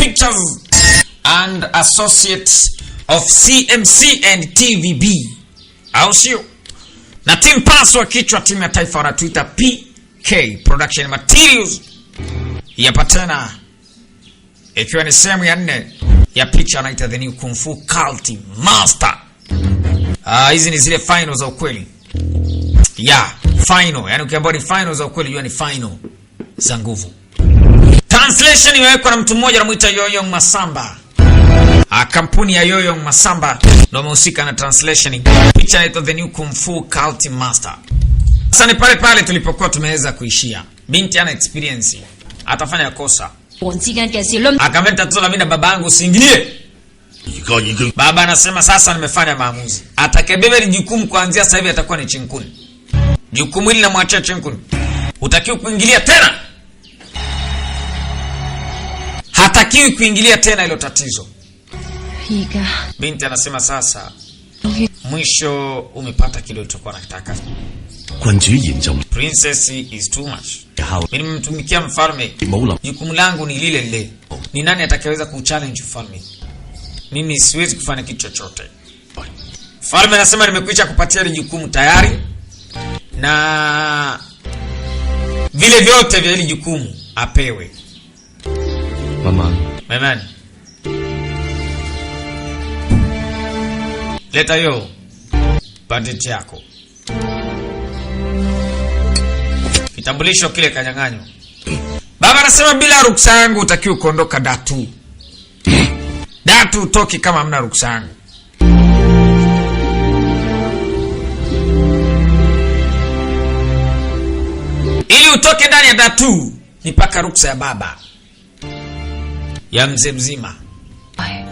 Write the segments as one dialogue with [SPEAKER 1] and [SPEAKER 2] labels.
[SPEAKER 1] Pictures and Associates of CMC and TVB, au sio? Na team paswa kichwa timu ya taifa wanatuita PK Production Materials. Hapa tena ikiwa ni sehemu ya nne ya picha anaita The New Kung Fu Cult Master. Ah, hizi ni zile final za ukweli ya final, yani ukiambiwa ni final za ukweli jua ni final za nguvu. Translation imewekwa na mtu mmoja anamuita Yoyong Masamba. Ah, kampuni ya Yoyong Masamba ndio amehusika na translation. Picha inaitwa The New Kung Fu Cult Master. Sasa ni pale pale tulipokuwa tumeweza kuishia. Binti ana experience, atafanya kosa.
[SPEAKER 2] 王之間嘅事，攆
[SPEAKER 1] Akamwambia tatizo la mimi na baba yangu usiingilie.
[SPEAKER 3] 而家已經
[SPEAKER 1] Baba anasema sasa nimefanya maamuzi. Atakayebeba hili jukumu kuanzia sasa hivi atakuwa ni Chinkun. Jukumu hili namwachia Chinkun. Hutakiwi kuingilia tena. Hatakiwi kuingilia tena hilo tatizo.
[SPEAKER 2] 而家
[SPEAKER 1] Binti anasema sasa
[SPEAKER 2] 終於
[SPEAKER 1] mwisho umepata kile ulichokuwa unakitaka.
[SPEAKER 3] 郡主嚴重
[SPEAKER 1] Princess is too much.
[SPEAKER 3] 後
[SPEAKER 1] Mimi nimemtumikia mfalme.
[SPEAKER 3] 冇諗
[SPEAKER 1] Jukumu langu ni lile lile. Ni nani atakayeweza kuchallenge mfalme? Mimi siwezi kufanya kitu chochote. Mfalme anasema nimekwisha kupatia hili jukumu tayari, na vile vyote vya hili jukumu apewe.
[SPEAKER 3] 慢慢
[SPEAKER 1] Amen. Leta hiyo banditi yako, kitambulisho kile kanyang'anywa. Baba anasema bila ruksa yangu utakiwa kuondoka Datu. Datu utoki kama hamna ruksa yangu. Ili utoke ndani ya Datu ni mpaka ruksa ya baba ya mzee mzima.
[SPEAKER 2] 係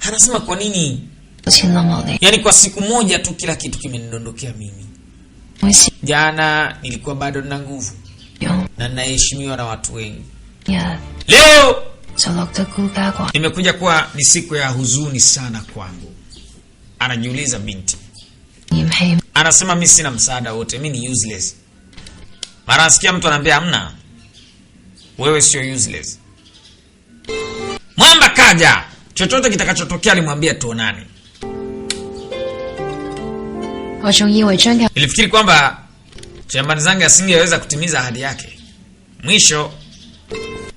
[SPEAKER 1] Anasema kwa nini?
[SPEAKER 2] 好似冧落嚟，
[SPEAKER 1] Yaani kwa siku moja tu kila kitu kimenidondokea mimi.
[SPEAKER 2] 每次
[SPEAKER 1] Jana nilikuwa bado nina nguvu
[SPEAKER 2] 用
[SPEAKER 1] na ninaheshimiwa na watu wengi.
[SPEAKER 2] 日
[SPEAKER 1] Leo
[SPEAKER 2] 就落得孤家寡
[SPEAKER 1] imekuja kuwa ni siku ya huzuni sana kwangu. Anajiuliza binti,
[SPEAKER 2] 嫌棄
[SPEAKER 1] anasema mi sina msaada wote, mi ni useless. Mara nasikia mtu anaambia hamna, wewe sio useless. Mwamba kaja, chochote kitakachotokea alimwambia tuonane.
[SPEAKER 2] 我仲以為張教
[SPEAKER 1] Nilifikiri kwamba Chambani Zangu asingeweza kutimiza ahadi yake. Mwisho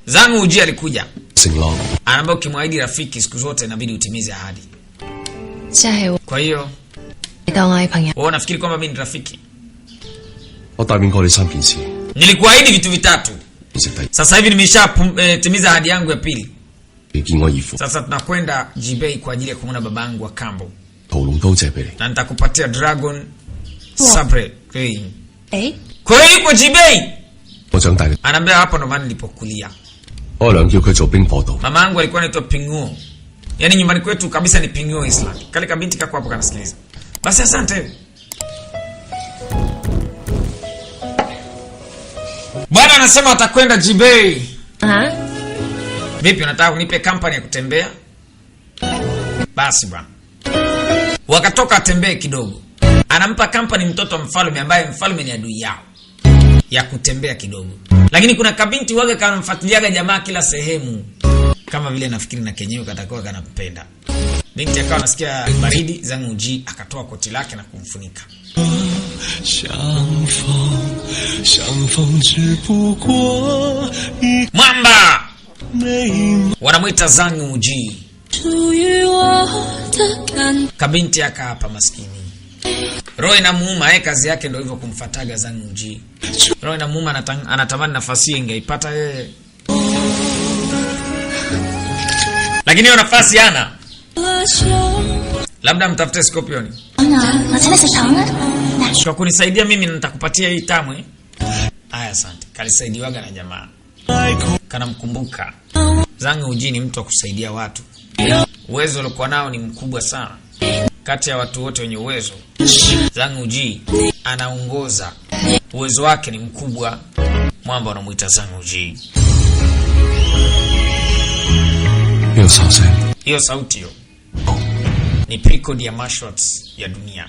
[SPEAKER 1] Zangu Uji alikuja,
[SPEAKER 3] 承諾
[SPEAKER 1] anaambia ukimwahidi rafiki siku zote inabidi utimize ahadi.
[SPEAKER 2] 即係
[SPEAKER 1] Kwa hiyo
[SPEAKER 2] 你當我係朋友，
[SPEAKER 1] wewe unafikiri kwamba mimi ni rafiki?
[SPEAKER 3] 我答應過你三件事，
[SPEAKER 1] Nilikuahidi vitu vitatu,
[SPEAKER 3] 食第
[SPEAKER 1] sasa hivi nimesha timiza ahadi yangu ya pili.
[SPEAKER 3] 二見我義父，
[SPEAKER 1] Sasa tunakwenda Jibei kwa ajili ya kumwona babangu wa kambo,
[SPEAKER 3] 屠龍刀借俾你。
[SPEAKER 1] na nitakupatia Dragon Sabre Crane.
[SPEAKER 2] 誒
[SPEAKER 1] Kwa hiyo yuko Jibei,
[SPEAKER 3] 我長大嘅，
[SPEAKER 1] anaambia hapo ndo maana nilipokulia.
[SPEAKER 3] 我娘叫佢做兵破道，
[SPEAKER 1] Mama yangu alikuwa anaitwa Pinguo, yaani nyumbani kwetu kabisa ni Pinguo Island. Kale kabinti kako hapo kanasikiliza. Basi asante bwana. Anasema atakwenda Jibei.
[SPEAKER 2] 啊！
[SPEAKER 1] Vipi, unataka unipe kampani ya kutembea? Basi bwana, wakatoka atembee kidogo. Anampa kampani mtoto wa mfalme ambaye mfalme ni adui yao, ya kutembea kidogo. Lakini kuna kabinti waga kanamfuatiliaga jamaa kila sehemu, kama vile nafikiri na kenyewe katakuwa kanampenda. Binti akawa anasikia baridi, Zhang Uji akatoa koti lake na kumfunika.
[SPEAKER 4] 相逢，相逢只不過一
[SPEAKER 1] Mwamba
[SPEAKER 4] 美梦。
[SPEAKER 1] wanamwita Zhang Uji.
[SPEAKER 2] 屬於我的感
[SPEAKER 1] Kabinti aka hapa maskini. Roho inamuuma, yeye kazi yake ndio hivyo kumfataga Zhang Uji. Roho inamuuma, anatamani nafasi hiyo ingeipata yeye. Lakini hiyo nafasi hana.
[SPEAKER 2] 了胸。
[SPEAKER 1] Labda mtafute Scorpion.
[SPEAKER 5] 啊，我請你食糖啊！嗱，
[SPEAKER 1] Kwa kunisaidia mimi nitakupatia hii tamu eh. Haya, asante. Kalisaidiwaga na jamaa. Kanamkumbuka. Zhang Uji ni mtu wa kusaidia watu. Uwezo aliokuwa nao ni mkubwa sana. Kati ya watu wote wenye uwezo, Zhang Uji anaongoza. Uwezo wake ni mkubwa. Mwamba unamuita Zhang Uji.
[SPEAKER 3] 呢個哨聲
[SPEAKER 1] Hiyo sauti hiyo ni pre-code ya martial arts ya dunia.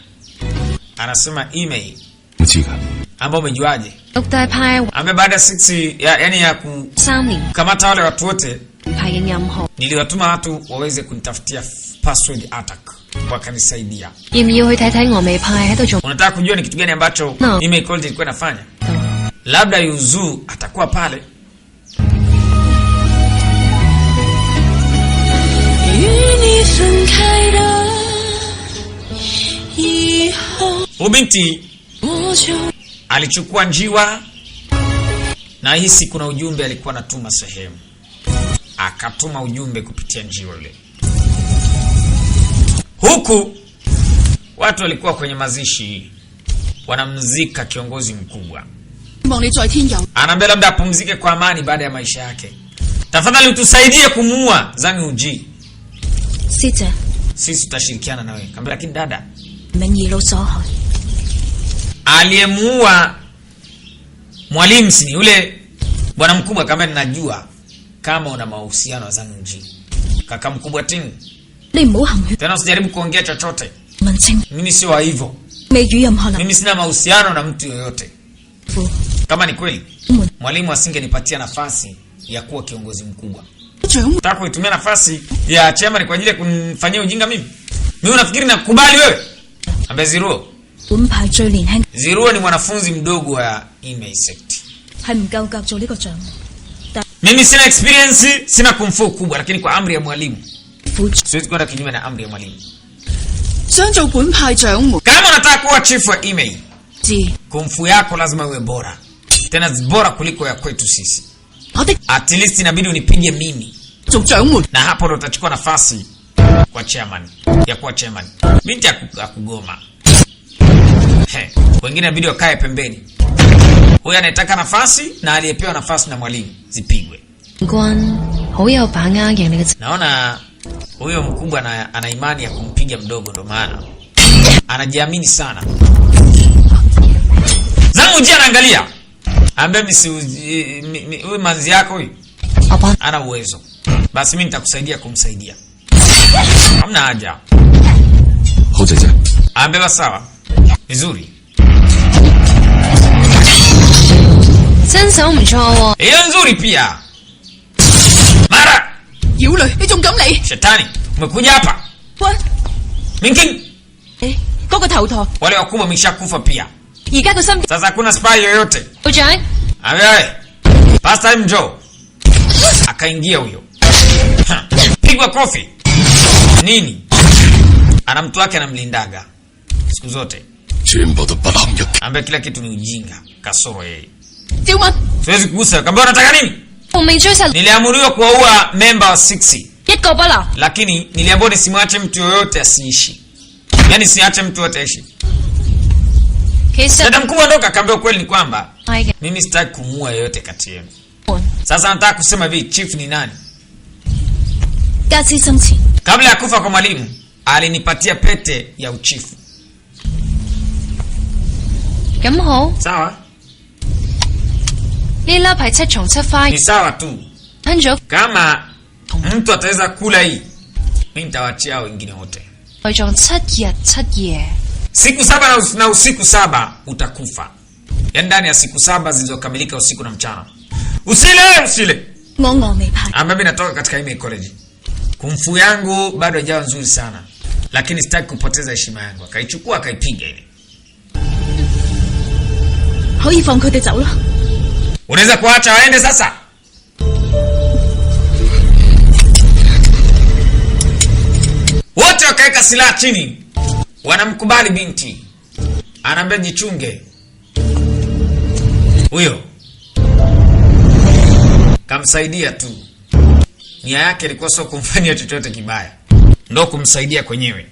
[SPEAKER 1] Anasema email
[SPEAKER 3] 唔知㗎，
[SPEAKER 1] ambao umejuaje?
[SPEAKER 2] 六大派
[SPEAKER 1] Ambaye baada ya 6 ya, yani ya
[SPEAKER 2] 三年
[SPEAKER 1] kukamata wale watu wote
[SPEAKER 2] 派嘅暗號，
[SPEAKER 1] Niliwatuma watu waweze kunitafutia password attack, wakanisaidia.
[SPEAKER 2] 要唔要去睇睇峨眉派喺度做？
[SPEAKER 1] Unataka kujua ni kitu gani ambacho
[SPEAKER 2] No.
[SPEAKER 1] Email College ilikuwa inafanya? Labda Yuzu atakuwa pale.
[SPEAKER 2] 與你分開的以後，
[SPEAKER 1] Huyu binti
[SPEAKER 2] 我就
[SPEAKER 1] alichukua njiwa na hisi kuna ujumbe alikuwa anatuma sehemu, akatuma ujumbe kupitia njiwa yule, huku watu walikuwa kwenye mazishi wanamzika kiongozi mkubwa.
[SPEAKER 6] 望你在天有
[SPEAKER 1] Anaambia labda apumzike kwa amani baada ya maisha yake. Tafadhali utusaidie kumuua Zhang Uji,
[SPEAKER 5] 師姐，
[SPEAKER 1] sisi tutashirikiana na wewe. Kaambia lakini dada,
[SPEAKER 5] 明二老所害，
[SPEAKER 1] aliyemuua mwalimu si ni yule bwana mkubwa? Kama ninajua kama una mahusiano na Zhang Uji, kaka mkubwa Ting,
[SPEAKER 5] 你唔好含血
[SPEAKER 1] tena usijaribu kuongea chochote.
[SPEAKER 5] 問清，
[SPEAKER 1] Mimi sio wa hivyo,
[SPEAKER 5] 未與任何男
[SPEAKER 1] mimi sina mahusiano na mtu yoyote.
[SPEAKER 5] 婦
[SPEAKER 1] Kama ni kweli
[SPEAKER 5] 們
[SPEAKER 1] mwalimu asingenipatia nafasi ya kuwa kiongozi mkubwa.
[SPEAKER 6] 掌
[SPEAKER 1] Nataka kuitumia nafasi ya chairman kwa ajili ya kunifanyia ujinga mimi? Mimi unafikiri nakubali wewe? Ambaye Ziruo.
[SPEAKER 5] 本派最年輕，
[SPEAKER 1] Ziruo ni mwanafunzi mdogo wa Imei sect.
[SPEAKER 5] 係唔夠格做呢個長門。
[SPEAKER 1] Mimi sina experience, sina kung fu kubwa, lakini kwa amri ya mwalimu
[SPEAKER 5] 輔
[SPEAKER 1] siwezi kwenda kinyume na amri ya mwalimu.
[SPEAKER 6] 想做本派掌門
[SPEAKER 1] Kama unataka kuwa chief wa Imei,
[SPEAKER 6] 字，
[SPEAKER 1] kung fu yako lazima iwe bora, tena bora kuliko ya kwetu sisi.
[SPEAKER 6] 我的
[SPEAKER 1] At least inabidi unipige mimi,
[SPEAKER 6] 做掌門。
[SPEAKER 1] na hapo ndo utachukua nafasi kwa chairman, ya kuwa chairman. Binti akugoma. He, wengine inabidi wakae pembeni. Huyu anayetaka nafasi na aliyepewa nafasi na mwalimu zipigwe.
[SPEAKER 2] 關好有把握贏你嘅。
[SPEAKER 1] Naona huyo mkubwa ana imani ya kumpiga mdogo, ndo maana anajiamini sana. Zangu jia anaangalia, ambia huyu manzi yako huyu
[SPEAKER 2] 我幫
[SPEAKER 1] ana uwezo, basi mimi nitakusaidia kumsaidia, hamna haja.
[SPEAKER 3] 好姐姐，
[SPEAKER 1] Ambewa sawa, vizuri,
[SPEAKER 2] 身手唔錯喎，
[SPEAKER 1] hiyo nzuri pia. Mara
[SPEAKER 6] 妖女，你仲敢嚟？
[SPEAKER 1] shetani, umekuja hapa
[SPEAKER 6] 喂，
[SPEAKER 1] Minking,
[SPEAKER 6] 嗰個頭陀
[SPEAKER 1] wale wakubwa wameshakufa pia,
[SPEAKER 6] 而家個身
[SPEAKER 1] sasa hakuna spy yoyote.
[SPEAKER 2] 會長
[SPEAKER 1] Awe, Pastor njoo. Akaingia huyo. Ha, pigwa kofi. Nini? Ana mtu wake anamlindaga siku zote.
[SPEAKER 3] 全部都不堪一擊。
[SPEAKER 1] Ambaye kila kitu ni ujinga, kasoro yeye.
[SPEAKER 6] 趙文，
[SPEAKER 1] Siwezi kugusa. Kaambia unataka nini?
[SPEAKER 2] 奉命追殺
[SPEAKER 1] Niliamuriwa kuwaua memba wa 6,
[SPEAKER 2] 一個不留。
[SPEAKER 1] lakini niliambiwa nisimwache mtu yoyote asiishi. Yaani siache mtu yoyote aishi.
[SPEAKER 2] 其實
[SPEAKER 1] Dada mkubwa ndoka akaambia ukweli ni kwamba
[SPEAKER 2] 係嘅，
[SPEAKER 1] mimi sitaki kumuua yoyote kati yenu. Sasa nataka kusema hivi, chief ni nani?
[SPEAKER 5] 家師生前
[SPEAKER 1] Kabla ya kufa kwa mwalimu alinipatia pete ya uchifu.
[SPEAKER 2] 咁好，
[SPEAKER 1] Sawa,
[SPEAKER 2] 呢粒係七重七花
[SPEAKER 1] ni sawa tu.
[SPEAKER 2] 吞咗
[SPEAKER 1] Kama mtu ataweza kula hii, mimi nitawaachia hao wengine wote.
[SPEAKER 2] 內臟7日7夜。
[SPEAKER 1] Siku 7 na usiku 7 utakufa, yaani ndani ya siku 7 zilizokamilika usiku na mchana. Usile, usile.
[SPEAKER 5] 我峨眉派
[SPEAKER 1] Ambaye mimi natoka katika Ime College. Kumfu yangu bado haijawa nzuri sana, lakini sitaki kupoteza heshima yangu. Akaichukua akaipiga ile.
[SPEAKER 5] 可以放佢哋走啦。
[SPEAKER 1] Unaweza kuacha waende sasa. Wote wakaweka silaha chini, wanamkubali binti, anaambia jichunge. Huyo kamsaidia tu, nia yake ilikuwa sio kumfanyia chochote kibaya, ndo kumsaidia kwenyewe.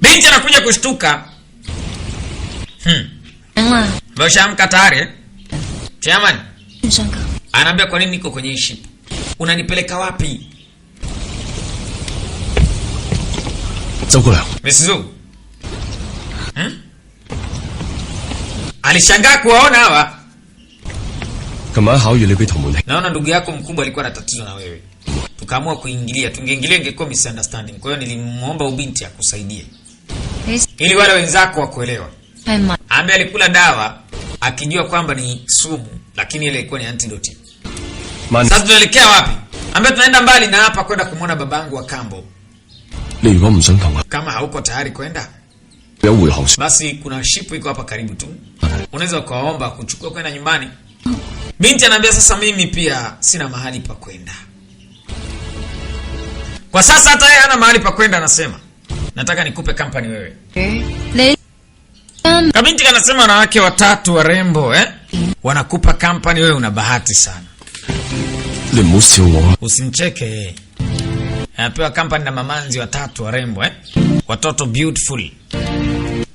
[SPEAKER 1] Binti anakuja kushtuka.
[SPEAKER 2] 啦，
[SPEAKER 1] Ameshaamka tayari eh? Chairman
[SPEAKER 5] 唔想㗎，
[SPEAKER 1] anaambia kwa nini niko kwenye hii ship? Unanipeleka wapi?
[SPEAKER 3] 周姑娘，
[SPEAKER 1] Miss Zhu. Alishangaa kuwaona hawa.
[SPEAKER 3] 琴晚考完你俾同門
[SPEAKER 1] Naona ndugu yako mkubwa alikuwa na tatizo na wewe. Tukaamua kuingilia, tungeingilia ingekuwa misunderstanding. Kwa hiyo nilimuomba ubinti akusaidie
[SPEAKER 2] 你
[SPEAKER 1] ili wale wenzako wakuelewa.
[SPEAKER 2] 係咪？
[SPEAKER 1] Ambaye alikula dawa akijua kwamba ni sumu, lakini ile ilikuwa ni antidote.
[SPEAKER 3] 萬
[SPEAKER 1] Sasa tunaelekea wapi? Ambaye tunaenda mbali na hapa kwenda kumwona babangu wa kambo.
[SPEAKER 3] 你如果唔想同我
[SPEAKER 1] Kama hauko tayari kwenda,
[SPEAKER 3] 有回航船，
[SPEAKER 1] basi kuna ship iko hapa karibu tu, unaweza ukawaomba kuchukua kwenda nyumbani. Binti anaambia sasa, mimi pia sina mahali pa kwenda kwa sasa, hata yeye hana mahali pa kwenda. Anasema nataka nikupe company wewe.
[SPEAKER 2] 你
[SPEAKER 1] Kabinti kanasema wanawake watatu warembo, eh? Wanakupa company wewe, una bahati sana.
[SPEAKER 3] 你唔好笑我啊！
[SPEAKER 1] Usimcheke yeye. Anapewa company na mamanzi watatu warembo, eh? Watoto beautiful.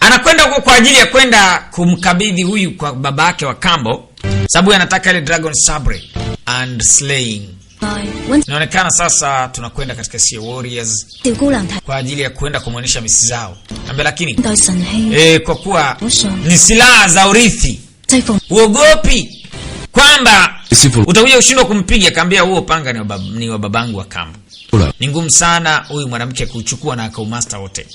[SPEAKER 1] Anakwenda huko kwa ajili ya kwenda kumkabidhi huyu kwa babake wa kambo, sababu anataka ile Dragon Sabre and slaying.
[SPEAKER 5] 揾
[SPEAKER 1] Inaonekana sasa tunakwenda katika Sea Warriors
[SPEAKER 5] 趙姑娘睇
[SPEAKER 1] kwa ajili ya kwenda kumwonyesha misi zao. Ambe lakini
[SPEAKER 5] 代神器，
[SPEAKER 1] kwa kuwa ni silaha za urithi,
[SPEAKER 5] 制服
[SPEAKER 1] uogopi kwamba
[SPEAKER 3] 師傅
[SPEAKER 1] utakuja kushindwa kumpiga. Kaambia huo panga ni wa babangu wa kambo.
[SPEAKER 3] 姑娘，
[SPEAKER 1] Ni ngumu sana huyu mwanamke kuchukua na akaumasta wote,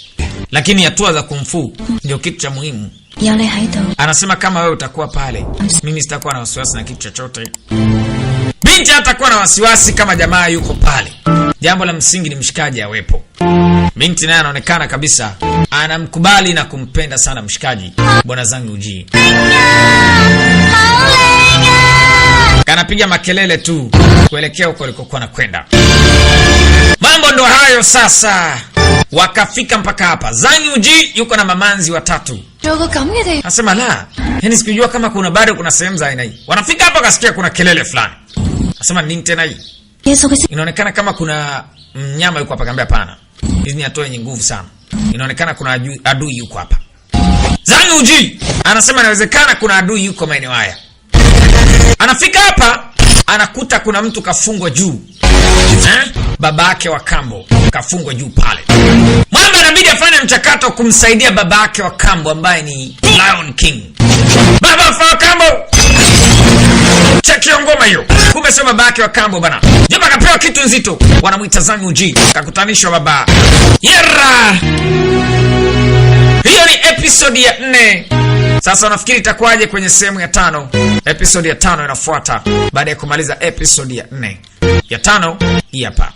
[SPEAKER 1] lakini hatua za kung fu ndio kitu cha muhimu.
[SPEAKER 5] 有你喺度，
[SPEAKER 1] Anasema kama wewe utakuwa pale, mimi sitakuwa na wasiwasi na kitu chochote. Binti hatakuwa na wasiwasi kama jamaa yuko pale. Jambo la msingi ni mshikaji awepo. Binti naye anaonekana kabisa anamkubali na kumpenda sana mshikaji bwana Zhang Uji. Kanapiga makelele tu kuelekea huko alikokuwa anakwenda. Mambo ndo hayo sasa, wakafika mpaka hapa. Zhang Uji yuko na mamanzi watatu.
[SPEAKER 2] 做個咁嘅地，
[SPEAKER 1] Anasema la, yani sikujua kama kuna bado kuna sehemu za aina hii. Wanafika hapa akasikia kuna kelele fulani. Anasema nini tena hii?
[SPEAKER 5] 耶穌嘅
[SPEAKER 1] Inaonekana kama kuna mnyama yuko hapa. Kaambia hapana, hizi ni hatua yenye nguvu sana. Inaonekana kuna adui yuko hapa. Zhang Uji anasema inawezekana kuna adui yuko maeneo haya. Anafika hapa anakuta kuna mtu kafungwa juu, eh? Babake wa kambo kafungwa juu pale. Mwamba anabidi afanye mchakato kumsaidia babake wa kambo ambaye ni Lion King. Baba wa kambo, cheki hiyo ngoma hiyo. Kumbe sio babake wa kambo bana. Jamaa akapewa kitu nzito, wanamwita Zhang Uji, kakutanishwa baba. Yera! Hiyo ni episode ya 4. Sasa unafikiri itakuwaje kwenye sehemu ya 5? Episode ya 5 inafuata baada ya kumaliza episode ya 4. Ya 5 hii hapa.